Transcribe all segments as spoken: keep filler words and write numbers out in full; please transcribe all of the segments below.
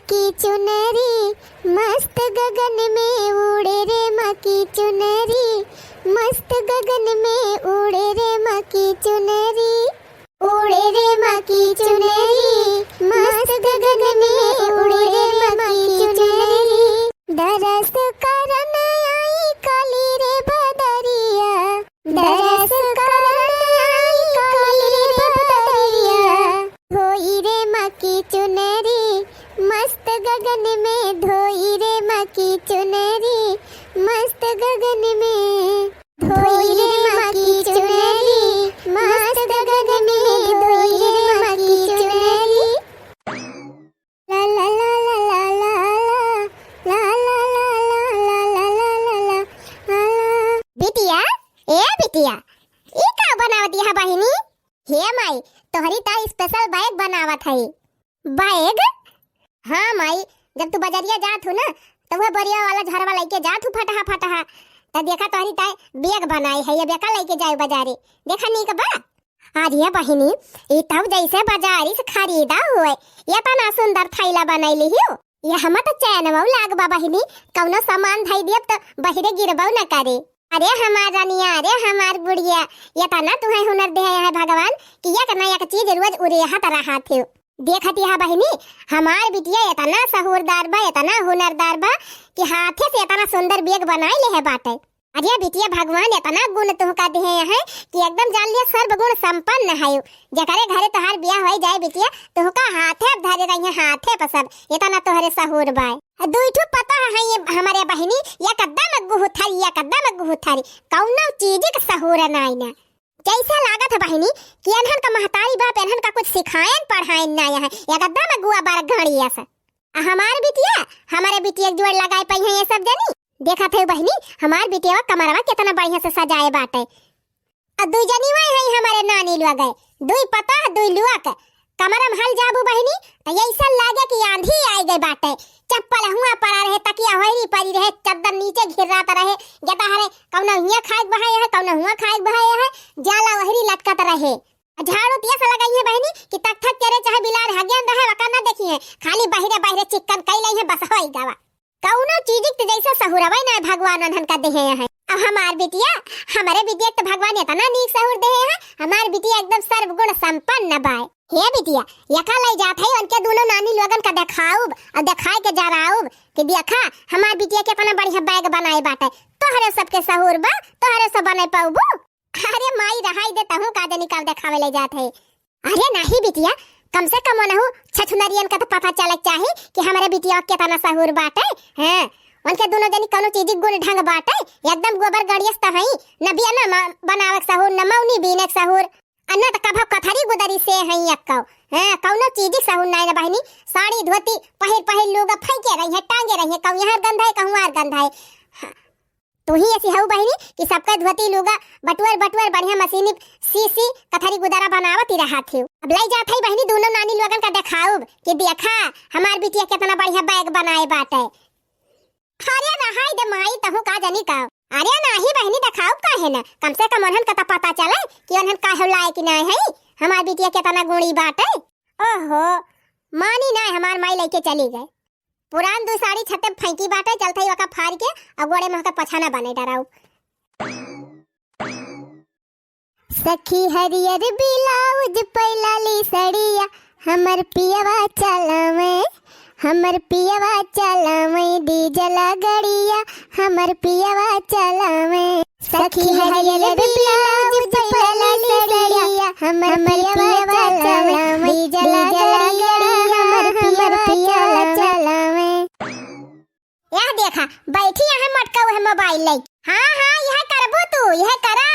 की चुनरी मस्त गगन में उड़े रे माँ की चुनरी, मस्त गगन में उड़े रे माँ की चुनरी। उड़े रे माँ की चुनरी, मस्त गगन में उड़े रे माँ की चुनरी। दरस करन आई काली रे बदरिया, दरस करन आई काली रे बदरिया। धोई रे माँ की चुनरी, मस्त गगन में धोई रे माँ की चुनरी, मस्त गगन में। धोई रे माँ की चुनरी, मस्त गगन में धोई रे माँ की चुनरी। ला ला ला ला। बिटिया, ए बिटिया, ई का बनावत यह बहिनी? हे माई, तोहरी ता special bag बनावत है। Bag? हाँ माई, जब तू बजरिया जात हू ना, तो वह बोरिया वाला झरवा लइके जात हू फटहा फटहा, त देखा तोहरी ताई bag बनाई है, ये बेका लइके जाए बजारे। देखा नीक बा? अरे बहिनी, ई तब जैसे बजारी से खरीदा हुए, ये तना सुंदर थैला बनैली हियो। ये हम त चैनवो लाग बा बहिनी, कौनो सामान धई दियब त बहिरे गिरबो न करे। अरे हमार रनिया, अरे हमार गुड़िया, ये तना तुहे हुनर दे है भगवान कि एक ना एक चीज रोज उरेहत रहत हो। देखत यह बहिनी, हमार बिटिया इतना सहूरदार बा, इतना हुनरदार बा कि हाथे से इतना सुंदर bag बनाई ले है बाटे। अरे बिटिया, भगवान इतना गुण तुहका दिहे हैं कि एकदम जान लिया सर्वगुण संपन्न है। जेकरे घरे तोहार बियाह होई जाए बिटिया, तुहका हाथे पे धरे रहिए, हाथे पे सब, इतना तोहरे सहूर बाय। दुई ठो पतोह है ये हमारे बहिनी, एकदम गुहुथरी, एकदम गुहुथरी, कौनो चीज के सहूर नाई ना। जैसे लागत है बहिनी कि एनहन का महतारी बाप एनहन का कुछ सिखायन पढ़ायन ना है, एकदम अगुआ बार गणिया से। आ हमार बिटिया, हमारे बिटिया के जोड़ लगाए पाई है ये सब जनी। देखत है बहिनी, हमार बिटिया कमरवा कितना बढ़िया से सजाए बाटे। आ दुई जनी वही है हमारे नानी लोग है, दुई पतोह, दुई लुअक। कमरा में हल जाबू बहिनी, त ऐसा लागे कि आंधी आई गई बाटे। चप्पल हुआ पड़ा रहे, तकिया होरी पड़ी रहे, चद्दर नीचे घिर्रात रहे, गेदा हरे, कौनो हियां खाए के बहाए है, कौनो हुआ खाए के बहाए है, जाला वहरी लटकत रहे। आ झाड़ू तिया से लगाई है बहिनी कि तक थक करे चाहे बिलार हगियन रहे, वका न देखी है, खाली बहिरे बहिरे चिक्कन कई लई है, बस होई गवा। कौनो चीज के जैसे सहुरवे ना भगवान उन्हन का देहे है। अब हमार बिटिया, हमारे बिटिया के तो भगवान इतना नीक सहूर देहे है, हमार बिटिया एकदम सर्वगुण संपन्न बाय। हे बिटिया, यका लई जात है, उनके दोनों नानी लोगन का देखाउब और देखाए के जराउब कि देखा हमार बिटिया कितना बढ़िया bag बनाए बाटे, तोहरे सबके सहूर बा, तोहरे सब बने पाउबू। अरे माई, रहाई दे, तहूँ का जनी कब देखावे ले जात है। अरे नाही बिटिया, कम से कम ओनहु छछुनरियन का तो पता चले के चाही कि हमरे बिटिया के केतना सहूर बाटे। हैं, उनके दोनों जनी कौनो चीज गुण ढंग बाटे, एकदम गोबर गड़ियस त हई, न बिया न मा-, बनावे के सहूर, न मौनी बीने के सहूर, आ न त कभो कथरी गुदरी से हई एक्को। हैं, कौनो चीज के सहूर नाई न बहिनी, साड़ी धोती पहिर पहिर लोग फेंके रही है, टांगे रही है, कहूँ यहाँ गंधा है, कहूँ आर गंधा है। हाँ, तू ही ऐसी हऊ बहिनी कि सबका धोती लुगा बटुअर बटुअर बढ़िया मशीनी सी सी कथरी गुदरा बनावत ही रहत हऊ। अब लई जात हई बहिनी दोनों नानी लोगन का देखाउब कि देखा हमार बिटिया कितना बढ़िया bag बनाए बाटे। अरे रहाई दे माई, तहूँ का जनी का। अरे नाही बहिनी, देखाउब काहे ना, कम से कम उन्हन का तो पता चले कि उन्हन काहे लायक नाय है, हमार बिटिया कितना गुणी बाटे। ओहो, मानी नाय, हमार माई लइके चली गए। पुरान दू साड़ी छत्ते फेंकी बाटे, चलत हई ओका फाड़ के, अउ गोड़े में के पछाना बने डराऊ। सखी हरियर ब्लाउज पैलाली सड़िया, हमर पियवा चलावे, हमर पियवा चलावे, डीजल गड़िया, हमर पियवा चलावे। सखी हरियर ब्लाउज पैलाली सड़िया, हमर पियवा चलावे, डीजल गड़िया, हमर पियवा चलावे। यह देखा, बैठी यहाँ मटका हुए मोबाइल लई। हाँ, हाँ, यह करबू तू, यह करा।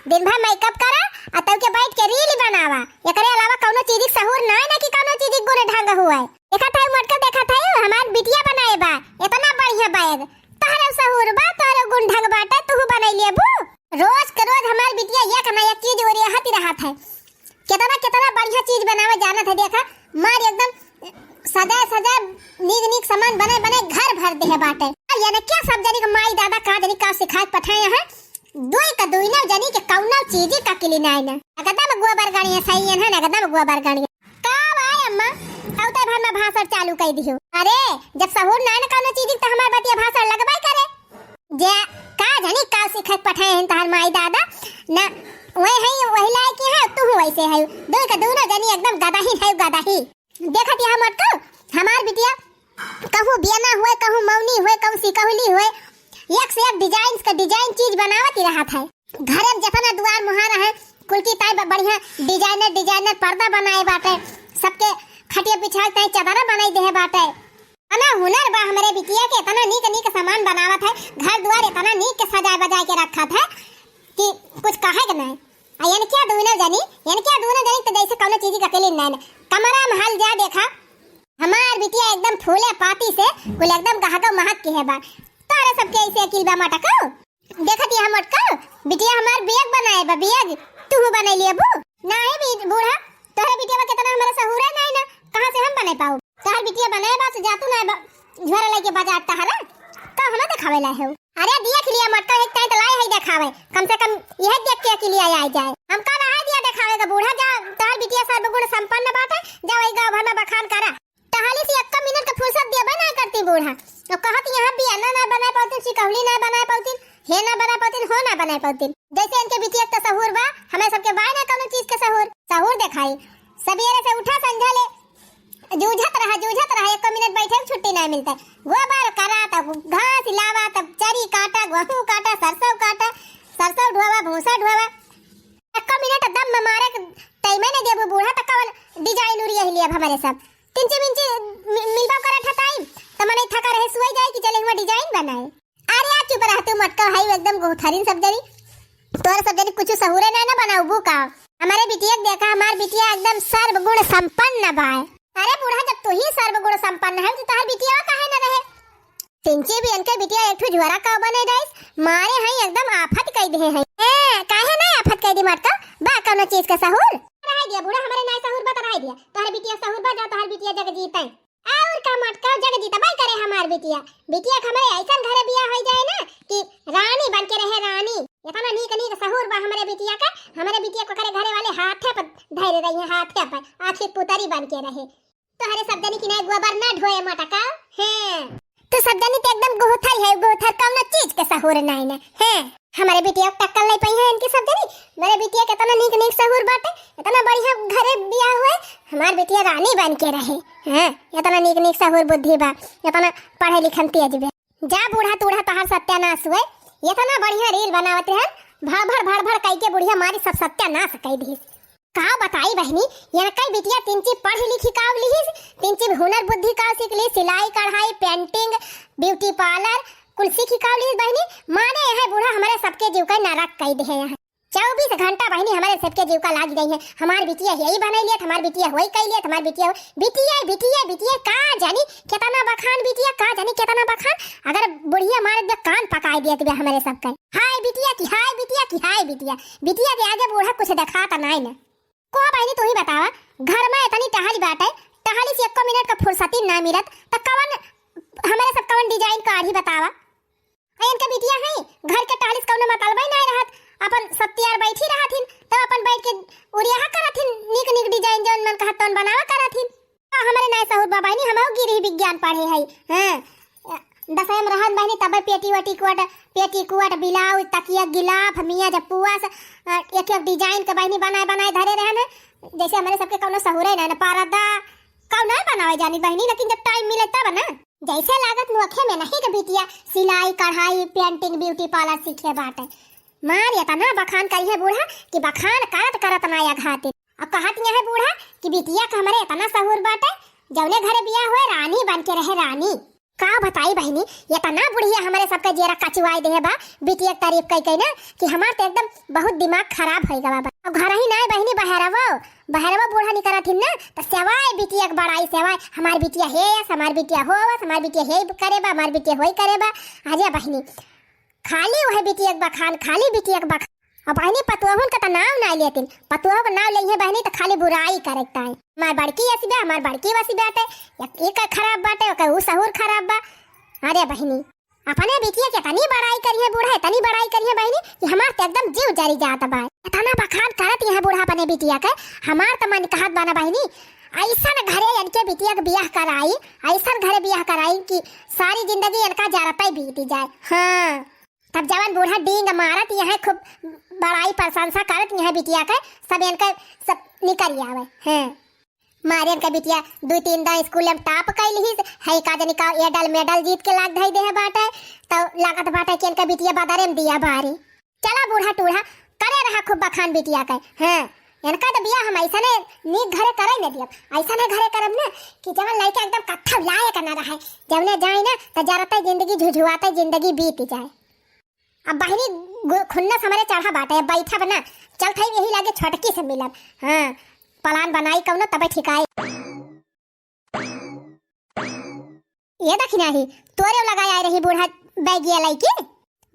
दिन भर मेकअप करा, आ तब के बैठ के रील बनावा। एकरे अलावा कौनो चीज के सहूर नाय ना कि कौनो चीज के गुण ढंग हुए। देखत है मटका, देखत है हमार बिटिया बनाए बा, इतना बढ़िया बैग। तोहरे सहूर बा, तोहरे गुण ढंग बाटे, तू बनाई लेबू। रोज के रोज हमार बिटिया एक ना एक चीज ओरियाहत ही रहत है। केतना, केतना बढ़िया चीज बनावे जानत है। देखा, मार एकदम सजाए, सजाए, नीक, नीक सामान बने, बने घर भर देहे बाटे। अब याने क्या सब जनी के माई, दादा का जनी का सिखाए के पठाए हैं। दुई का दुई ना जनी के कौनो चीज का किली नाय ना। एकदम गोबर गणिया सही है ना, एकदम गोबर गणिया। का भाई अम्मा, उतै भर में भाषण चालू कइ दिहू। अरे, जब सहूर नाहीं न कउनो चीज, त हमार बतिया भाषण लगबै करे। जे का जानी का सीखे के पठाए हैं तोहार माई दादा, न वही है, वही लायक है, तू वैसे है। दुइ का दुनो जनी एकदम गदही है, गदही। देखत यहाँ मोटकऊ, हमार बिटिया कहूँ बियना हुए, कहूँ मौनी हुए, कहूँ सिकहुली हुए, एक से एक design का design चीज बनावत ही रहत है। घरे में जेतना दुआर मुहार है, कुल की ताई ब-, बढ़िया designer, designer पर्दा बनाए बाटे, सबके खटिया बिछाए ताई चादरा बनाई देहे बाटे। एतना हुनर बा हमरे बिटिया के, एतना नीक नीक सामान बनावत है, घर दुआर एतना नीक के सजाए बजाए के रखत है कि कुछ कहे के नहीं। आ एनकिया दुनो जनी, एनकिया दुनो जनी तो जैसे कउनो चीज के अकेले नहीं न। कमरा में हाल जा देखा, हमार बिटिया एकदम फूले पाती से कुल एकदम गहगव महक के है बा। तोहरे सबके ऐसे अकिल बा मोटकऊ। देखत यहाँ मोटकऊ, बिटिया हमार bag बनाए बा, bag। तू बनाई लिए बू? नहीं भी बूढ़ा, तोहरे बिटिया बा कितना हमारा सहूरा नहीं ना, कहाँ से हम बनाए पाऊ? तोहर बिटिया बनाए बा से जातू ना बा, झोरा लेके बाजार तहरा, का हमें देखावे लाए हो? अरे देख लिया मोटकऊ, एक ताई तो लाए है देखावे, कम से कम यह देख के अकिलिया आ जाए। हमका रहा दिया देखावे का बूढ़ा, जा तोहर बिटिया सर्वगुण संपन्न बाटे, जा वही गाँव भर में बखान करा। तहाली से एक्का मिनट का फुर्सत देबे ना करती बूढ़ा। अब कहत यहाँ बियना ना बनाए पावतिन, सिकहुली ना बनाए पावतिन, हे ना बनाए पावतिन, हो ना बनाए पावतिन। जैसे इनके बिटिया के सहूर बा, हमें सबके बाय ना कउनो चीज के सहूर। सहूर देखाई, सबेरे से उठा संझा ले जूझत रहा, जूझत रहा, एक्का मिनट बैठे के छुट्टी ना मिलता। गोबर करा, तब घास लावा, तब चरी काटा, गेहूं काटा, सरसों काटा, सरसों ढोवा, भूसा ढोवा। एक्का मिनट दम में मारे के टाइम नहीं देबू बूढ़ा, त कवन design उड़िया ही लिया हमारे सब। तिंची मिंची मि-, मिलबा करत ह टाइम, त मने थका रहे सुई जाए कि चले हुआ design बनाए। अरे आ चुप रह तू मोटकऊ, है एकदम गोथरिन सब जनी। तोर सब जनी कुछ सहूरे ना ना बनाऊ बू का। हमारे बिटिया के देखा, हमार बिटिया एकदम सर्वगुण संपन्न बाय। अरे बूढ़ा, जब तू ही सर्वगुण संपन्न है, तो तोहर बिटिया काहे न रहे? तिंची भी इनके बिटिया एक ठो झोरा का बने जाइस, मारे हैं एकदम आफत कई दे हैं। ए, काहे ना आफत कई दी मोटकऊ, बा कउनो चीज का सहूर? रहाई दिया बूढ़ा, हमारे नाय सहूर बा त रहाई दिया। तोहर बिटिया सहूर बा, जा तोहर बिटिया जग जीते। और का मोटकऊ, जग जीतबे करे हमार बिटिया। बिटिया के हमारे ऐसन घरे बियाह होई जाए ना कि रानी बन के रहे, रानी। इतना नीक नीक सहूर बा हमारे बिटिया का, हमारे बिटिया को करे घरे वाले हाथे पर धरे रही हैं, हाथे पर आँखी पुतरी बन के रहे। तोहरे सब जनी की नाय गोबर ना ढोए मोटकऊ। हैं। तू सब जनी तो एकदम गोथर है, गोथर, कउनो चीज के सहूर नाय ना। हैं। हमारे बिटिया के टक्कर नहीं पाई है इनकी सब जनी। मेरे बिटिया के इतना नीक नीक सहूर बाटे, इतना बढ़िया घरे बियाह हुए, हमार बिटिया रानी बन के रहे। हैं। इतना नीक नीक सहूर बुद्धि बा, इतना पढ़े लिखन तेज बे। जा बूढ़ा तूढ़ा तोहार सत्यानाश हुए। इतना बढ़िया reel बनावत रहन, भड़ भड़ भड़ भड़ कई के बुढ़िया मारी सब सत्यानाश कई दिहिस। का बताई बहिनी, इनकई बिटिया तिंची पढ़ लिखी काव लिहिस, तिंची हुनर बुद्धि काव सीख लिहिस, सिलाई कढ़ाई, painting, beauty parlour, कुल सीखी काव लिहिस बहिनी। माने यह बूढ़ा हमारे सबके जीव का नरक कई दे हैं। चउबीस घंटा बहिनी हमारे सबके जीव का लाग गई है, हमार बिटिया यही बनाई लियत, हमार बिटिया वही कई लियत, हमार बिटिया हो-, बिटिया, बिटिया, बिटिया, का जानी कितना बखान बिटिया, का जानी कितना बखान। अगर बुढ़िया मारे दे कान पकाई दियत बे हमारे सबके। हाय बिटिया की, हाय बिटिया की, हाय बिटिया। बिटिया के आगे बूढ़ा कुछ देखात नाय न। को बहिनी तू ही बतावा, घर में इतनी टहली बाटे, टहली से एको मिनट का फुर्सती ना मिलत, त कवन हमारे सब कवन design काढ़ी बतावा? आ इनके बिटिया है, घर के टहली से कौनो मतलबे नाय रहत, अपन सत्यार बैठी रहथिन, तब अपन बैठ के उरियाहा करथिन, नीक नीक design जौन मन कहत तौन बनावा करथिन। आ हमरे नाय सहूर बा बहिनी, हमहू गृह विज्ञान पढ़े हई। हाँ, दसवें में रहन बहिनी, तब पेटी वटी कोट, पेटी कोट, ब्लाउज, तकिया, गिलाफ, मियाँ जब पुआ से, अ, एक एक design के बहिनी बनाए बनाए धरे रहन है। जैसे हमरे सबके कौनो सहूरे ना, ना परदा, कौनो बनावे जानी बहिनी, लेकिन जब time मिले तब ना। जैसे लागत नोखे में नहीं के बिटिया सिलाई, कढ़ाई, painting, beauty parlour सीखे बाटे। मार इतना बखान करिहे बूढ़ा कि बखान करत करत ना अघाते। अब कहत यह है बूढ़ा कि बिटिया के हमरे इतना सहूर बाटे, जौने घरे बियाह हुए रानी बन के रहे रानी। का बताई बहिनी, इतना बुढ़िया हमरे सबके जियरा कचुआई देहे बा, बिटिया के तारीफ कई कई ना कि हमार तो एकदम बहुत दिमाग खराब होई गवा बा। अब घर ही नाय बहिनी, बहरवो, बहरवो बूढ़ा निकरत हिन ना, त सेवाय बिटिया के बड़ाई, सेवाय, हमार बिटिया हे यस, हमार बिटिया हो वस, हमार बिटिया हे करे बा, हमार बिटिया होई करे बा। अरे बहिनी, खाली वह बिटिया के बखान, खाली बिटिया के बखान। अब बहिनी पतोहन का त नाव ना लेतिन, पतोह का नाव लेइहे बहिनी त खाली बुराई करे के ताई। हमार बड़की ऐसी बा, हमार बड़की वैसी बाटे, एक, एक खराब बाटे, ओकर ऊ सहूर खराब बा। अरे बहिनी, अपने बिटिया के इतनी बड़ाई करिहे बूढ़ा, इतनी बड़ाई करिहे बहिनी कि हमार त एकदम जीव जरी जात बा। इतना बखान करत यह बूढ़ा अपने बिटिया के, हमार त मन कहत बा ना बहिनी, अइसन घरे इनके बिटिया के बियाह कराई, अइसन घरे बियाह कराई कि सारी जिंदगी इनका जरतै बीत जाए। हाँ, तब जवन बूढ़ा डींग मारत यहाँ खूब बड़ाई प्रशंसा करत यहाँ बिटिया के, सब इनके सब निकल आवे। हाँ, मारे इनका बिटिया दू तीन दा स्कूल में टॉप कइली ही, है का जनी का एडल मेडल जीत के लाग धई दे है बाटे, तो लागत बाटे कि इनका बिटिया बदरे में दिया बारी। चला बूढ़ा टूढ़ा, करे रहा खूब बखान बिटिया के। हाँ, इनका तो बियाह हम अइसने नीक घरे करे न दियब, अइसने घरे करब ना कि जवन लइका एकदम कत्था लायक न रहे, जवने जाए ना तो जरते जिंदगी झुझुआते जिंदगी बीत जाए। अब बहिनी गु-, खुन्नस हमरे चढ़ा बाटे, अब बैठब ना, चल थई यही लागे छोटकी से मिलब। हाँ, प्लान बनाई कौनो तबे ठिकाए। ये देखी नाही, तोरे लगा आए रही बूढ़ा बैगिया लइके,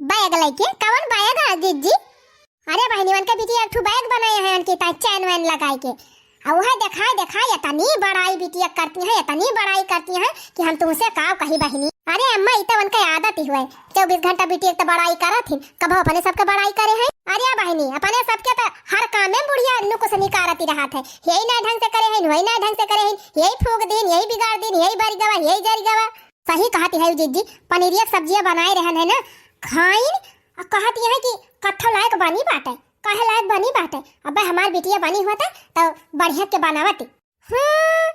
बैग लइके। कवन बैग है जिज्जी? अरे बहिनी, उनके बिटिया एक ठो बैग बनाए हैं उनकी ताई चैन वैन लगाए के। आ उहे देखाए देखाए इतनी बड़ाई बिटिया करती हैं, इतनी बड़ाई करती हैं कि हम तुमसे का कही बहिनी। अरे अम्मा, ई तो उनके आदत ही हुए, चौबीस घंटा बिटिया के तो बड़ाई करत ही, कबो अपने सबके बड़ाई करे हैं। अरे बहिनी, अपने सबके तो हर काम में बुढ़िया नुकुस निकारती रहत है, यही ना ढंग से करे हैं, वही ना ढंग से करे हैं, यही फूक दिन, यही बिगाड़ दिन, यही बरि गवा, यही जरि गवा। सही कहती है जिज्जी, पनीरिया के सब्जिया बनाए रहन है ना, खाइन, आ कहती है कि कत्था लायक बनी बाटे, काहे लायक बनी बाटे। अबे हमार बिटिया बनी होत तो बढ़िया के बनावत। हाँ,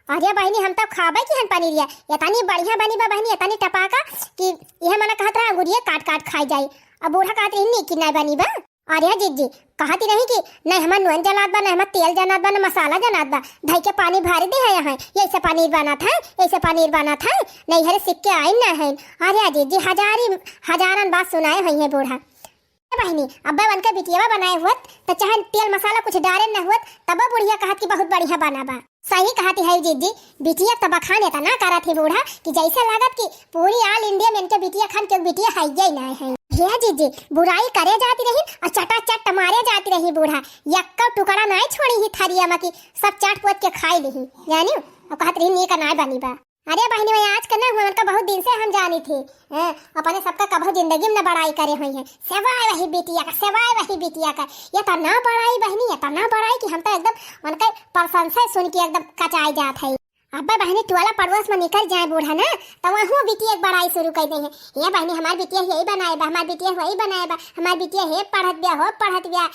अरे बहिनी, हम तो खाबे की हन पनीरिया, इतनी बढ़िया बनी बा बहिनी, इतनी टपाका कि यह मना कहत रहा अंगुरिये काट काट खाई जाई। अब बूढ़ा कहत रही नी कि नहीं बनी बा। अरे जिज्जी, कहती नहीं कि नहीं हमार नून जनात बा, नहीं हमार तेल जनात बा, न मसाला जनात बा, धई के पानी भारी दे है यहाँ, यैसे पनीर बनत है, यैसे पनीर बनत है, नहीं हरे सिक्के आइन ना है। अरे जिज्जी, हजारी हजारन बात सुनाए हुई है बूढ़ा। ए बहिनी, अब्बे उनके बिटियावा बनाए हुअत, त चाहे तेल मसाला कुछ डारे न हुअत, तबो बुढ़िया कहत कि बहुत बढ़िया बना बा। सही कहती है जिज्जी, बिटिया त बखान इतना करत ही बूढ़ा कि जैसे लागत कि पूरी all India में इनके बिटिया खान के बिटिया है ही ना है। हे जिज्जी, बुराई करे जाती रही और चटा चट मारे जाती रही बूढ़ा, यक्का टुकड़ा नाई छोड़ी ही थरिया में कि सब चाट पोत के खाई ली, जानी? और कहत रही नीक नाई बनी बा। अरे बहिनी, मैं आज के ना हुआ, उनका बहुत दिन से हम जानी थी। हैं, अपने सबका कभो जिंदगी में ना बड़ाई करे हुई है, सिवाय वही बिटिया का, सिवाय वही बिटिया का। ये तो ना बड़ाई बहिनी, ये तो ना बड़ाई कि हम तो एकदम उनका प्रशंसा सुन के एकदम कचाई जात है। अब्बे बहिनी, टोला पड़ोस में निकल जाए बूढ़ा ना, तो वहू बिटिया के बड़ाई शुरू कर दे है। ये बहिनी, हमार बिटिया यही बनाए बा, हमार बिटिया वही बनाए बा, हमार बिटिया हे पढ़त बिया, हो पढ़त बिया।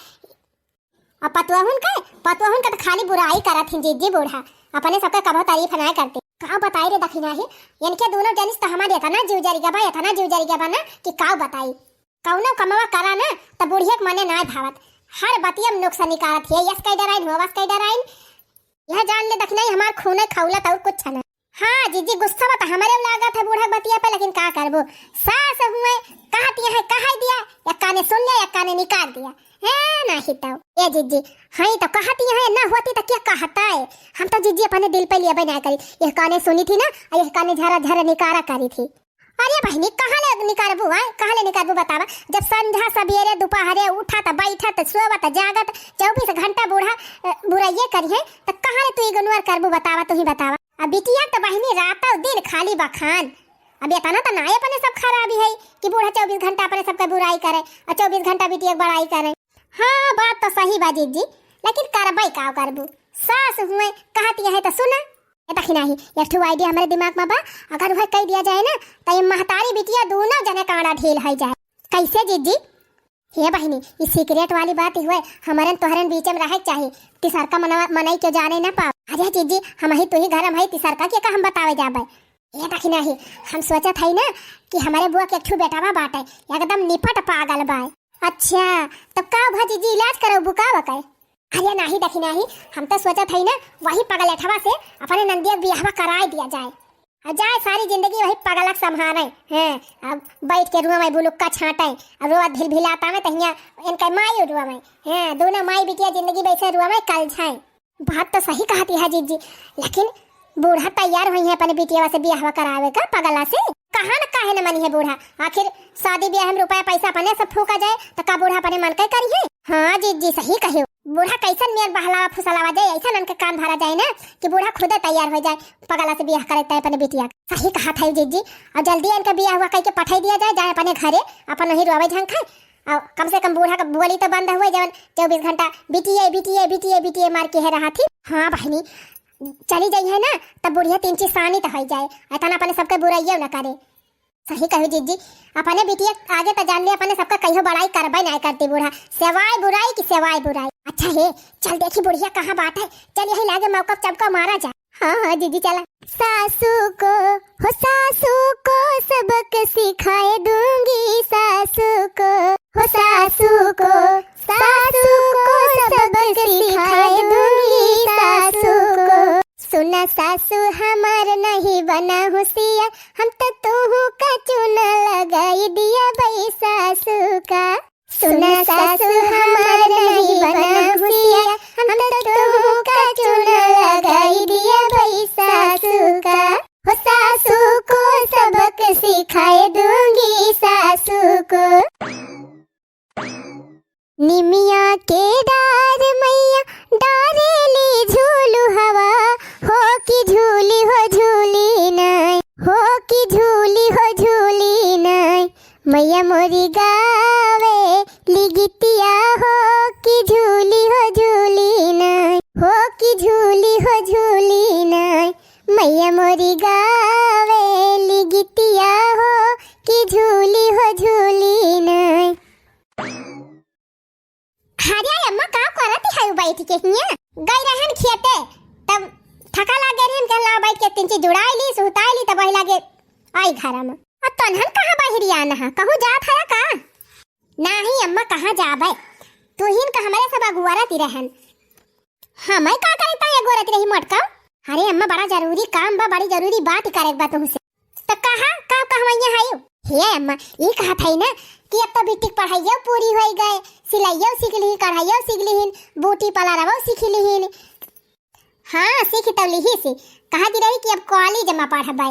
अब पतुआहुन के, पतुआहुन के तो खाली बुराई करत हिन जिज्जी बूढ़ा, अपने सबके कभो तारीफ ना करते। का बताई रे दखिनाही, इनके दोनों जनिस तो हमारे इतना जीव जरिगा बा, इतना जीव जरिगा बा ना कि का बताई। कौनो कमवा करा ना तो बुढ़िया के मने ना भावत, हर बतिया में नुक्स निकारत है, यस कई डराइन, हो वस कई डराइन। यह जान ले दखिनाही, हमार खूने खौलत और कुछ ना। हाँ जिज्जी, गुस्सा तो हमरे लागत है बूढ़ा के बतिया पे, लेकिन का करबो, सास हुए, कहती है, कह दिया, एक काने सुन लिया, एक काने निकाल दिया। है नहीं तो। ए जिज्जी, हाँ तो कहती है, ना होती तो क्या कहता है? हम तो जिज्जी अपने दिल पे लिए बना करी, एक काने सुनी थी ना, और एक काने झरा झरा निकारा करी थी। अरे बहिनी, कहाँ ले निकारबू, आय? कहाँ ले निकारबू बतावा? जब संझा सबेरे दोपहरे उठत बैठत सोवत जागत चौबीस घंटा बूढ़ा, अ, बुराइये करी है, तो कहाँ ले तू इग्नोर करबू बतावा, तू ही बतावा। अब बिटिया तो बहिनी रातों दिन खाली बखान। अब इतना तो नाय अपने सब खराबी है कि बूढ़ा चौबीस घंटा अपने सबका बुराई करे और चौबीस घंटा बिटिया के बड़ाई करे। हाँ, बात तो सही बा जिज्जी, लेकिन करबई का करबू? सास हुए कहती है तो सुना। ए दखिनाही, एक ठो आइडिया हमारे दिमाग में बा, अगर वह कह दिया जाए ना, तो ये महतारी बिटिया दोनों जने कांडा ढील है जाए। कैसे जिज्जी? हे बहिनी, ई सीक्रेट वाली बात ही हुए, हमरन तोहरन बीच में रहे के चाही, तीसरका मनवा, मनई के जाने ना पाओ। अरे जिज्जी, हम ही तू ही घर में है, तीसरका के का हम बतावे जाबे? ए दखिनाही, हम सोचत हई ना कि हमारे बुआ के एक ठो बेटावा बाटे, एकदम निपट पागल बा। अच्छा, तब का भा जिज्जी, इलाज करबू का वकै? अरे नाही दखिनाही, हम तो सोचत हई ना वही पगलेठवा से अपने नंदिया के बियाहवा कराए दिया जाए। आ जाए सारी जिंदगी वही पगलक संभारे, हैं, अब बैठ के रुआ में बुलुक्का छाटे, अब रोआ ढिलभिलाता में तहिया इनका माई रुआ में, हैं, दोनों माई बिटिया जिंदगी बैसे रुआ में कल जाए। बात तो सही कहती है जिज्जी, लेकिन बूढ़ा तैयार हुई है अपने बिटिया से बियाहवा करावे का पगला से। कहाँ न काहे न मनी है बूढ़ा, आखिर शादी ब्याह में रुपया पैसा अपने सब फूका जाए तो का बूढ़ा अपने मन के करी है? हाँ जिज्जी सही कहियो, बूढ़ा कैसन मेर बहलावा फुसलावा जाए, ऐसा इनके कान भरा जाए ना कि बूढ़ा खुदे तैयार हो जाए पगला से बियाह करे तय अपने बिटिया। सही कहा था जिज्जी, और जल्दी इनका बियाह हुआ कह के पठाई दिया जाए, जाए अपने घरे, अपन वही रोवे झंखे, और कम से कम बूढ़ा का बोली तो बंद हुए, जवन चौबीस घंटा बिटिया बिटिया बिटिया बिटिया मार के है रहा थी। हाँ बहिनी, चली जइहैं ना, तब बुढ़िया तीन चीज सानी त होइ जाए, एतना अपने सबके बुराइयो न करे। सही कहू जिज्जी, अपने बिटिया आगे त जान ले, अपने सबका कहियो बड़ाई करबे नाहीं करती बूढ़ा, सेवाय बुराई की सेवाय बुराई। अच्छा हे, चल देखी बुढ़िया कहाँ बाटे, चल यही लागे मौका चौका मारा जा। हाँ, हाँ, जिज्जी चला। सासू को, हो सासू को सबक सिखाए दूंगी सासू को, हो सासू को, सासू को सबक सिखाए दूंगी सासू को। सुना सासू हमार नहीं बना होशियार, हम तो तोहू का चूना लगाई दिया बई सासू का। सुना सासू हमार नहीं बना होशियार, हम तो तोहू का चूना लगाई दिया बई सासू का। हो सासू को सबक सिखाए दूंगी सासू को। निमिया के डार मैया डारेली झूलू हवा, हो की झूली हो झूली नाय, हो की झूली हो झूली नाय। मैया मोरी गावे ली गीतिया हो कि झूली हो झूली नाय, हो कि झूली हो झूली नाय। मैया मोरी गावे ली गीतिया हो कि झूली हो झूली नाय। अरे अम्मा, का करत है बैठ के हियां? गई रहन खेते, तब थका लाग गए रहन, कहला बैठ के तीन चीज जुड़ाई ली, सुताई ली, तब वही लागे आई घर में। अब तनहन कहाँ बहरी आना है, कहूँ जात है का? नाही अम्मा, कहाँ जाबे? तुहिन का हमरे सब अगुआरत ही रहन। हाँ, मैं का करे ताई अगुआरत रही मोटका? अरे अम्मा, बड़ा जरूरी काम बा, बड़ी जरूरी बात करे बा तुमसे। तो कहा, का कहवैया है? हे अम्मा, ई कहत है ना कि अब तो बिटिक पढ़ाइयो पूरी होई गए, सिलाइयो सीख ली, कढ़ाइयो सीख लिहिन, ब्यूटी पार्लरवो सीख लिहिन। हाँ, सीख तो लिही सी। कहत रही कि अब कॉलेज में पढ़बे।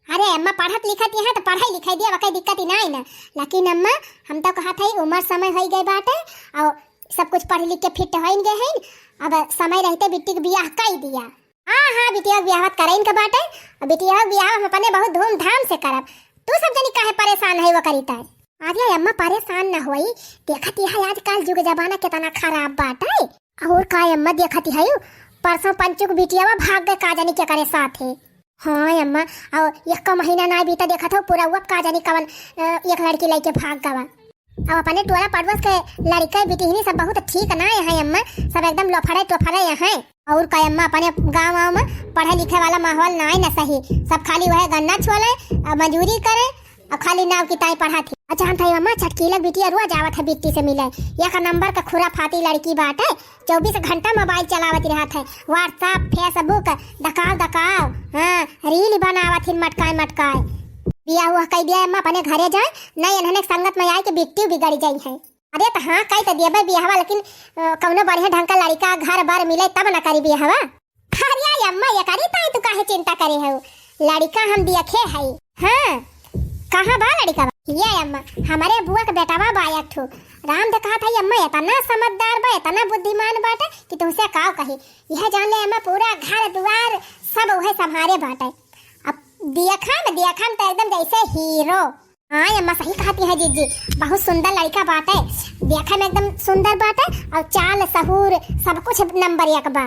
अरे अम्मा, पढ़त लिखत यहाँ तो पढ़ाई लिखाई दिया, वकै दिक्कत ही नाई ना। लेकिन अम्मा, हम तो कहत है उम्र समय होई गए बाटे, और सब कुछ पढ़ लिख के फिट होइन गए हैं। अब समय रहते बिट्टी के बियाह कई दिया। हाँ, हाँ, बिटिया के बियाह करें के बाटे। अब बिटिया के बियाह हम अपने बहुत धूमधाम से करब। तू सब जनी काहे परेशान है वो करी ताई? अरे अम्मा, परेशान ना होई, देखत यह आजकल जुग जमाना कितना खराब बाटे। और का अम्मा, देखत है, परसों पंचू के बिटियावा भाग गए, का जानी के करे साथे। हाँ अम्मा, और एक महीना ना बीता, देखत हो पूरा हुआ, का जानी कवन, अ, एक लड़की लेके भाग गवा। अब अपने टोला पड़ोस के लड़के बिटिहनी सब बहुत ठीक ना है अम्मा, सब एकदम लोफड़े टोफड़े हैं। और का अम्मा, अपने गाँव वाँव में पढ़े लिखे वाला माहौल ना है ना सही, सब खाली वह गन्ना छोले, अ, मजूरी करे, और खाली नाव की ताई पढ़ा थी। अच्छा, हम था अम्मा, छटकीलक बिटिया रोज आवत है बिट्टी से मिले। एक नंबर का खुराफाती लड़की बाटे, चौबीस घंटा मोबाइल चलावत रहत है, WhatsApp, Facebook, दकाव दकाव, हाँ, reel बनावत हिन मटकाए मटकाए। बियाह हुआ कह दिया अम्मा, अपने घरे जाए, नहीं इन्हने संगत में आए के बिट्टी बिगड़ जाई है। अरे तो हाँ, कह तो दिया बियाहवा, लेकिन अ, कौनो बढ़िया ढंग का लड़का घर बार मिले तब न करी बियाहवा। अरे अम्मा, ये करी ताई तू काहे चिंता करे हो? लड़का हम देखे हई। हाँ, कहाँ बा लड़का? ये अम्मा, हमारे बुआ के बेटवा बा एक ठो। राम दे कहत है अम्मा, इतना समझदार बा, इतना बुद्धिमान बाटे कि तुमसे का कही। यह जान ले अम्मा, पूरा घर दुआर सब वह संभारे बाटे। अब देखा में, देखा में तो एकदम जैसे हीरो। हाँ अम्मा, सही कहती है जिज्जी, बहुत सुंदर लड़का बाटे, देखे में एकदम सुंदर बाटे और चाल सहूर सब कुछ नंबर एक बा।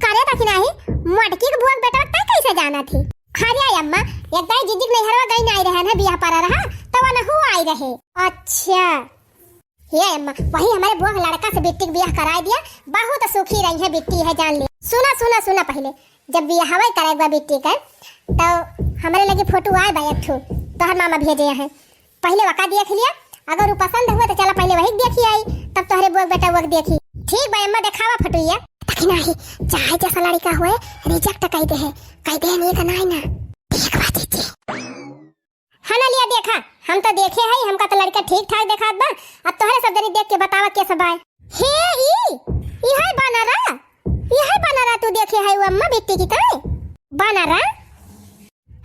करे ता कि नाही, मोटकी के बुआ के बेटवा तय कैसे जाना थी? अरे अम्मा, एक दाई जिज्जी के नैहरवा गई नाई रहन है, बियाह पड़ा रहा, तो वनहु आई रहे। अच्छा। हे अम्मा, वही हमारे बुआ के लड़का से बिट्टी के बियाह कराए दिया, बहुत सुखी रही है बिट्टी है, जान ले। सुना, सुना, सुना पहले, जब बियाहवा करे एक बार बिट्टी के, तो हमारे लगे फोटो आए बा एक ठो, तोहर मामा भेजे हैं, पहले वका देख लिया, अगर वो पसंद हुआ तो चला पहले वही देखी आई, तब तोहरे बुआ के बेटा वो देखी। ठीक बा अम्मा, देखावा फोटो ये। देखी नाही, चाहे जैसा लड़का हुए, reject कह दे है, कह दे नहीं तो नहीं ना। ठीक बा दीदी। हाँ ना लिया देखा, हम तो देखे है, हमका तो लड़का ठीक ठाक देखात बा। अब तोहरे सब जनी देख के बतावा कैसा बा। हे ई, ई है बनरा, ई है बनरा तू देखे है वो अम्मा बिट्टी की ताई? बनरा?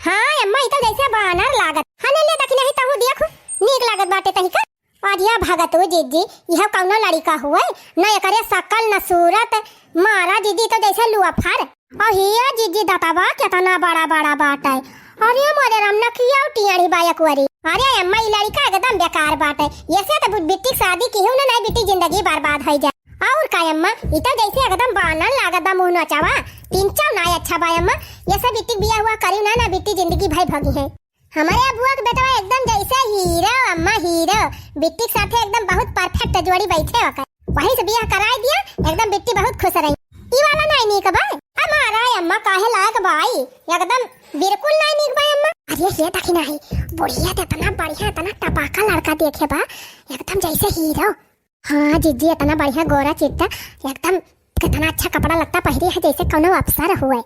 हाँ अम्मा, ई तो जैसे बानर लागत। हाँ ना लिया देखी नाही तहू देखू, नीक लागत बाटे तही का। अरे भगतू जिज्जी, यह कौनो लड़का हुए? न एकरे शकल न सूरत, मारा जिज्जी तो जैसे लुअफर। और हिया जिज्जी दतवा केतना बड़ा बड़ा बाटे। अरे मोरे राम, नकिया टेढ़ी बा एक ओरी। अरे अम्मा, ई लड़का एकदम बेकार बाटे। ऐसे तो बिट्टी शादी की हूँ ना, नहीं बिट्टी जिंदगी बर्बाद हो जाए। और का अम्मा, ई तो जैसे एकदम बानर लागत बा मुँह नोचावा। तीन चाव नाई अच्छा बा अम्मा। ये सब बिट्टी के बियाह हुआ करी ना, ना बिट्टी जिंदगी भर भगी है। हमरे बुआ के बेटवा एकदम जैसे हीरो अम्मा, हीरो। बिट्टी के साथे एकदम बहुत perfect जोड़ी बैठे ओकर। वही से बियाह कराई दिया, एकदम बिट्टी बहुत खुश रही। ई वाला नाई नीक बा। हमारा अम्मा काहे लायक बाई, एकदम बिल्कुल नाई नीक बा अम्मा। अरे ये देखी नाई, बुढ़िया तो इतना बढ़िया, इतना टपाका लड़का देखे बा, एकदम जैसे हीरो। हाँ जिज्जी, इतना बढ़िया गोरा चिट्टा, एकदम कितना अच्छा कपड़ा लत्ता पहिरे है, जैसे कौनो अफसर हुए।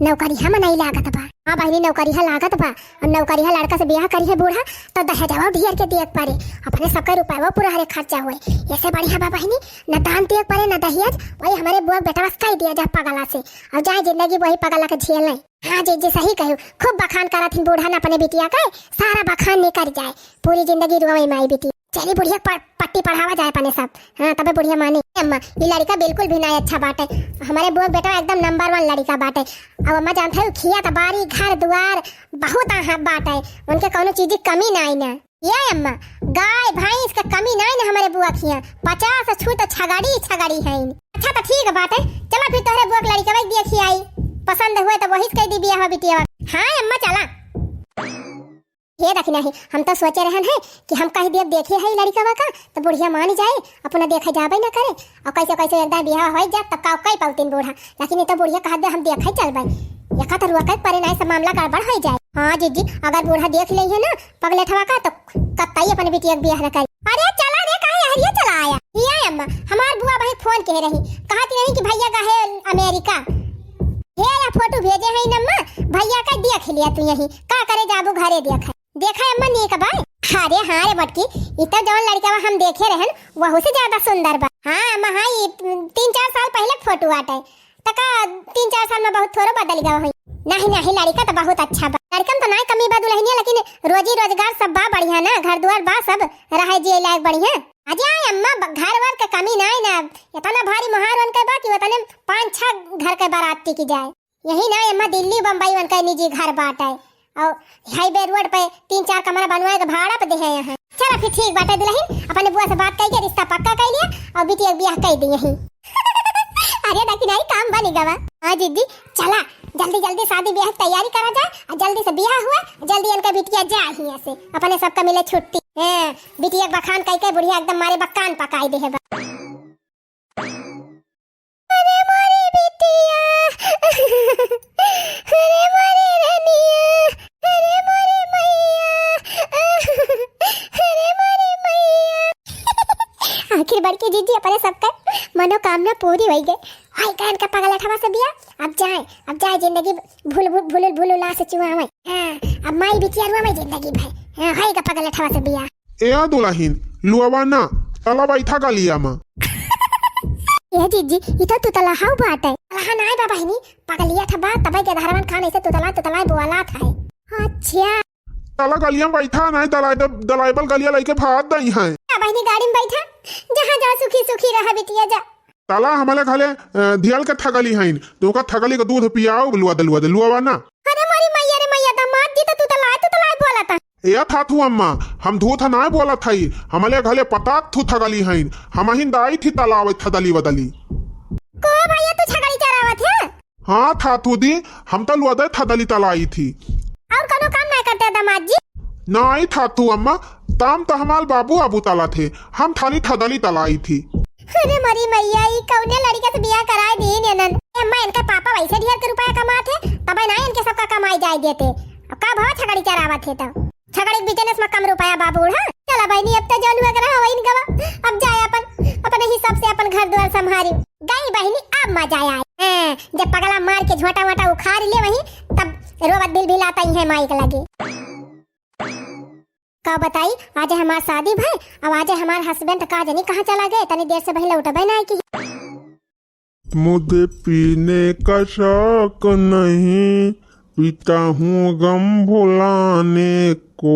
नौकरिया में नहीं लागत बा। हाँ बहिनी, नौकरिया लागत बा। और नौकरिया लड़का से बियाह करी है बूढ़ा, तो दहेजवा ढेर के दिए के पड़े। अपने सबका रुपया पूरा हरे खर्चा हुए। ऐसे बढ़िया बा बहिनी, न दान दिए के पड़े, न दहेज। वही हमरे बुआ बेटवा से कह दिया जा पगला से, और जाए जिंदगी वही पगला के झेल ले। हाँ जिज्जी, सही कहू, खूब बखान करत हिन बूढ़ा न अपने बिटिया के, सारा बखान निकल जाए, पूरी जिंदगी रोवे माई बिटिया। चली बुढ़िया प-, पट्टी पढ़ावा जाए अपने सब। हाँ, तबे बुढ़िया माने। अम्मा, ई लड़का बिल्कुल भी नाई अच्छा बाटे। हमरे बुआ के बेटवा एकदम number one लड़का बाटे। अब अम्मा जानत है, खिया त बारी, घर दुआर बहुत आहा बाटे। उनके कौनो चीज की कमी नाई ना। ये अम्मा, गाय भैंस के कमी नाई ना हमरे बुआ खिया। पचास छूत छगड़ी छगड़ी है। अच्छा तो ठीक बाटे, चला फिर तोहरे बुआ के लड़का भाई देखी आई, पसंद हुए तो वही से कह दी बियाह बिटिया। हाँ अम्मा, चला। हे दखिनही, हम तो सोचे रहन है कि हम कह दियब देखे है लड़िकवा का, तो बुढ़िया मान जाए, अपना देखे जाबे न करे, और कैसे कैसे एक दाई बियाह होइ जात, तब का कई पौतिन बूढ़ा, लेकिन ये तो बुढ़िया कह दे हम देखे चलबे, एका तो रुआ के परे नहीं, सब मामला गड़बड़ होइ जाए। हाँ जिज्जी, अगर बूढ़ा देख ले है ना पगलेठवा का, तो कतई अपन बिटिया के बियाह न करे। अरे चला रे, काहे हरिया चला आया? हिया अम्मा, हमार बुआ भाई फोन कह रही, कहत रही कि भैया गए अमेरिका, हे या फोटो भेजे है अम्मा, भैया का देख लिया तू यही, का करे जाबू घरे देखे। देखा अम्मा नीक बा। अरे हाँ रे मटकी, ई तो जौन लड़िकवा हम देखे रहन, वहू से ज्यादा सुंदर बा। हाँ अम्मा, हाँ, ई तीन चार साल पहले के फोटो आटे। त का तीन चार साल में बहुत थोड़ो बदल गवा होई। नहीं, नहीं, लड़िका तो बहुत अच्छा बा। लड़िकन तो नाई कमी बा दुल्हनिया, लेकिन रोजी रोजगार सब बा बढ़िया ना, घर दुआर बा सब, रहे जिए लायक बढ़िया। अजय अम्मा, ब-, घर वर के कमी नाई ना, इतना भारी मोहार उनके बा कि उतने पाँच छह घर के बारात टिकी जाए। यही ना अम्मा, दिल्ली बम्बई उनका निजी घर बाटे, और हाईवे रोड पे तीन चार कमरा बनवाए के भाड़ा पे देहे हैं। चला फिर ठीक बाटे दुल्हन, अपने बुआ से बात कइके रिश्ता पक्का कइ लिया और बिटिया के बियाह कइ दी यही। अरे दखिनही, काम बनी गवा। हाँ जिज्जी, चला जल्दी जल्दी शादी बियाह की तैयारी करा जाए और जल्दी से बियाह हुआ, जल्दी इनका बिटिया जाए हियां से, अपने सबका मिले छुट्टी। हाँ, बिटिया के बखान कइके बुढ़िया एकदम मारे बकान पकाई देहे बा। अरे मोरी बिटिया, अरे मोरी रनिया, अरे मोरी मैया, अरे मोरी मैया। आखिर बड़की जिज्जी अपने सबका मनोकामना पूरी होइ गई। हाय कान का पगलेठवा से बियाह, अब जाए, अब जाए जिंदगी भूल, भूल, भूल, भूल उल्लास चुआवे। हाँ, अब माई बिटिया रुआवे जिंदगी भर। हाँ, हाय का पगलेठवा से बियाह। ए दुलहिन, लुआवा ना, तला बैठा गलिया मा। ए जिज्जी, ई तो तुतला हाउ बाटे। तलहा नाय बा बहिनी, पगलिया ठा बा, तबे के धरवन खान ऐसे तुतला, तुतला बोला था। अच्छा। तला गलिया मा बैठा, नाय दलाई-, दलाइबल गलिया लइके भाग दई है। आ बहिनी गाड़ी मा बैठा, जहाँ जा सुखी सुखी रहा बिटिया जा। तला हमले घले, अ, धियल के थगली हईन, तो ओका थगली के दूध पियाओ, लुआ दे, लुआ दे, लुआवा ना। अरे मोरी मैया रे मैया, दामाद जी तो तुतलाए, तुतलाए बोला था। ए थाथू अम्मा, हम धूत नाय बोलत हई, हमले घले पतात थू थगली हईन, हमहिन दाई थी तलावे थदली वदली। को भैया तू छगड़ी चरावत है? हाँ थाथू दी, हम तो लुअदे थदली तलाई थी। और कोनो काम नाय करते दामाद जी? नाई थाथू अम्मा, ताम तो हमार बाबू आबू तला थे, हम थाली थदली तलाई थी। अरे मरी मैया, ई कौने लड़िका से बियाह कराए दीन एनन? ए अम्मा, इनके पापा वैसे ढेर के रुपया कमात है, तबे ना इनके सबका कमाई जाए देते। अब का भाव छगड़ी चरावत है तो? छगड़ी के business में कम रुपया बा बूढ़ा। चला बहिनी, अब तो जौन हुआ करा वही गवा। अब जाए अपन, अपने हिसाब से अपन घर द्वार संभारी। गई बहिनी, अब मजा आए। हाँ, जब पगला मार के झोटा वोटा उखाड़ ले वही, तब रोवत भिलभिलात ही है माई के लगे। का बताई, आज हमार शादी भय, अब आज हमार husband का जानी कहाँ चला गए, तनी देर से वही लौटबे ना की। मुझे पीने का शौक नहीं, पीता हूँ गम भुलाने को।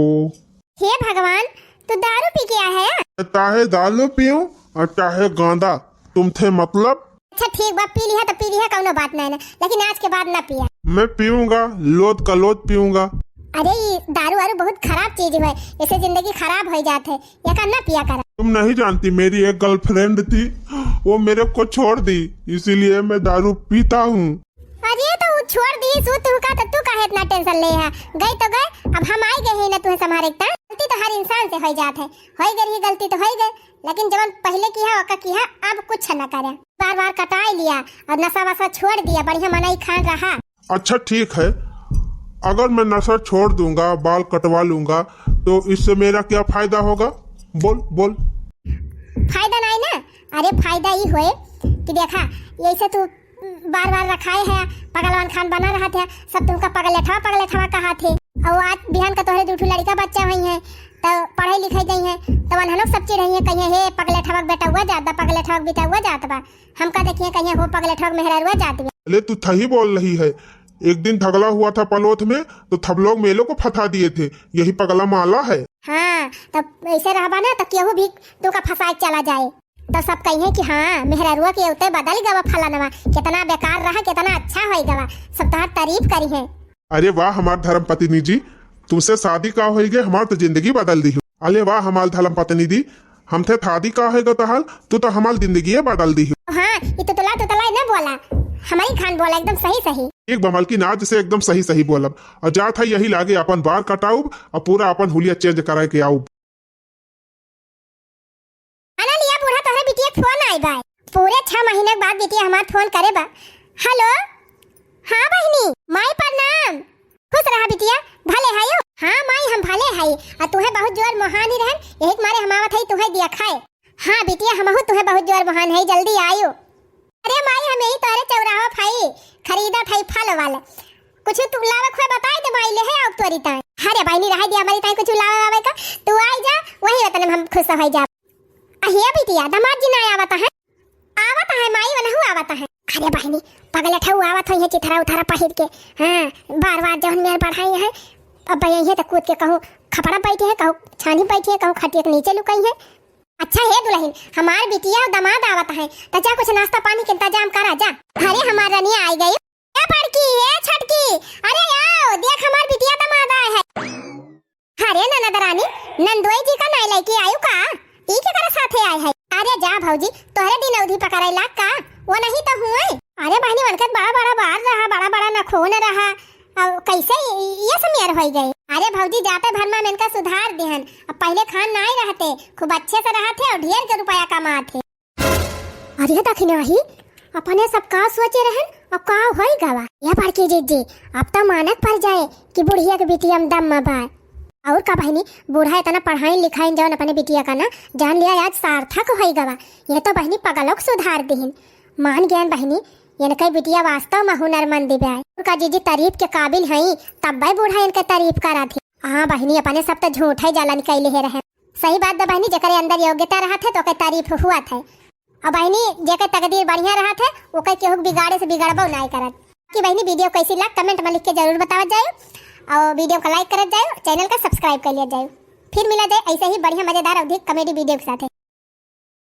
हे भगवान, तू दारू पी के आया है या? चाहे दारू पीऊँ और चाहे गांजा, तुमसे मतलब? अच्छा ठीक बा, पी लिहा तो पी लिहा, कौनो बात नहीं ना, लेकिन आज के बाद ना पिया। मैं पीऊँगा, लोद का लोद पीऊँगा। अरे, ई दारू वारू बहुत खराब चीज है, इससे जिंदगी खराब हो जात है, एका ना पिया करा। तुम नहीं जानती, मेरी एक गर्लफ्रेंड थी, वो मेरे को छोड़ दी, इसीलिए मैं दारू पीता हूँ। अरे तो वो छोड़ दी सो तू का, तो तू काहे इतना टेंशन ले है? गई तो गए, अब हम आई गए हैं ना तुम्हें संभारे का। गलती तो हर इंसान से होई जात है, होई गई रही गलती तो होई गई, लेकिन जवन पहले किहा ओका किहा, अब कुछ न करे। बार बार कटाई लिया और नशा वशा छोड़ दिया, बढ़िया मनई खान रहा। अच्छा ठीक है, अगर मैं नशा छोड़ दूंगा, बाल कटवा लूंगा, तो इससे मेरा क्या फायदा होगा? बोल बोल। फायदा नहीं ना, अरे फायदा ई होए कि देखा, ऐसे तू बार बार रखाए है, पगलवन खान बना रहत है, सब तुमका पगलेठवा पगलेठवा कहा थे। और आज बिहान का तोहरे दू ठो लड़का बच्चा हुई है, तो पढ़े लिखे जाई है, तो वनहनों सब चिढ़ई है, कहिए हे पगलेठवा के बेटा हुआ जात बा, पगलेठवा के बेटा हुआ जात बा। हमका देखिए कहिए हो पगलेठवा के मेहररुआ जात बा। अरे तू थही बोल रही है, एक दिन धगला हुआ था पलोथ में, तो थबलोग मेलों को फंसा दिए थे, यही पगला माला है। हाँ, तब ऐसे रहबा ना तो केहू भी तू का फंसाए चला जाए, तो सब कहिए कि हाँ मेहररुआ के उते बदल गवा फलानवा, कितना बेकार रहा, कितना अच्छा होई गवा, सब तोहार तारीफ करी है। अरे वाह हमार धर्म पत्नी जी, तुमसे शादी का होई गए, हमार तो जिंदगी बदल दी हो। अरे वाह हमार धर्म पत्नी दी, हमसे शादी का होई गए तोहार, तू तो हमार जिंदगी बदल दी हो। हाँ, ये तो तुला तो तुला ना बोला, हमारी खान बोला एकदम सही सही। एक बमल की नाज से एकदम सही सही बोलब, और जात है यही लागे अपन बार कटाउब और पूरा अपन हुलिया चेंज कराए के आउब। अनलिया बूढ़ा, तोहरे बिटिया के फोन आई बा। पूरे छह महीने के बाद बिटिया हमार फोन करे बा। हेलो, हाँ बहिनी, माई प्रणाम। खुश रहा बिटिया, भले हायो। हाँ माई, हम भले हाई। आ तुहे बहुत जोर मोहानी रहन, यही के मारे हम आवत हई तुहे दिया खाए। हाँ बिटिया, हमहू तुहे बहुत जोर मोहान हई, जल्दी आयो। अरे माई, हम यही तोहरे चौराहा फाई खरीदत हई फल वल। कुछ तू लावे खोए बताई दे माई, ले है आउब तोरी ताई। अरे बहिनी, रहे दिया हमारी ताई कुछ लावे वावे का, तू आई जा, वही वतन में हम खुश हो जा। अहिया बिटिया, दामाद जी ना आवत है? आवत है माई, वनहु आवत है। अरे बहिनी, पगलेठऊ आवत होई है चिथरा उथरा पहिर के। हाँ, बार बार जौन मेर बढ़ाई है, अब यही तो कूद के कहूँ खपड़ा बैठे है, कहूँ छानी बैठे है, कहूँ खटिया के नीचे लुकाई है। अच्छा हे दुलहिन, हमार बिटिया और दामाद आवत है, तो जा कुछ नाश्ता पानी के इंतजाम करा जा। अरे हमार रनिया आई गई। ए बड़की, ए छोटकी, अरे आओ, देख हमार बिटिया दामाद आए है। अरे ननद रानी, नंदोई जी का नाई लेके आयु का? ई के करे साथे आए है? अरे जा भौजी, तोहरे दिन अवधि पकड़े लाग का? वो नहीं तो हुए। अरे बहिनी, उनके बड़ा बड़ा बार रहा, बड़ा बड़ा नखून रहा, अब कैसे ये सब मेर होई गए? अरे भौजी, जाते भर में इनका सुधार दिहन, अब पहले खान नाई रहते, खूब अच्छे से रहते और ढेर के रुपया कमाते। अरे दखिनाही, अपने सब का सोचे रहन, अब का होई गवा? ये बड़की जीजी, अब तो मानक पड़ जाए कि बुढ़िया के बिटिया में दम बा। और का बहिनी, बूढ़ा इतना पढ़ाई लिखाई जौन अपने बिटिया का ना, जान लिया आज सार्थक होई गवा। ये तो बहिनी पगलों के सुधार दिहिन। मान गयन बहिनी, इनके बिटिया वास्तव में हुनरमंद बा। और का जीजी तारीफ के काबिल हई, तब भाई बूढ़ा इनके तारीफ करा थी। हाँ बहिनी, अपने सब तो झूठ है जलन कैले है रहन। सही बात बा बहिनी, जेकरे अंदर योग्यता रहत है तो ओकर तारीफ हुआ थे। और बहिनी, जेकर तकदीर बढ़िया रहत है, ओकर केहू के बिगाड़े से बिगड़बो नाय करत। कि बहिनी, वीडियो कैसी लाग, कमेंट में लिख के जरूर बतावत जाए, और वीडियो का लाइक करत जाए, चैनल का सब्सक्राइब कर लिया जाए। फिर मिला जाए ऐसे ही बढ़िया मजेदार अवधी कॉमेडी वीडियो के साथ।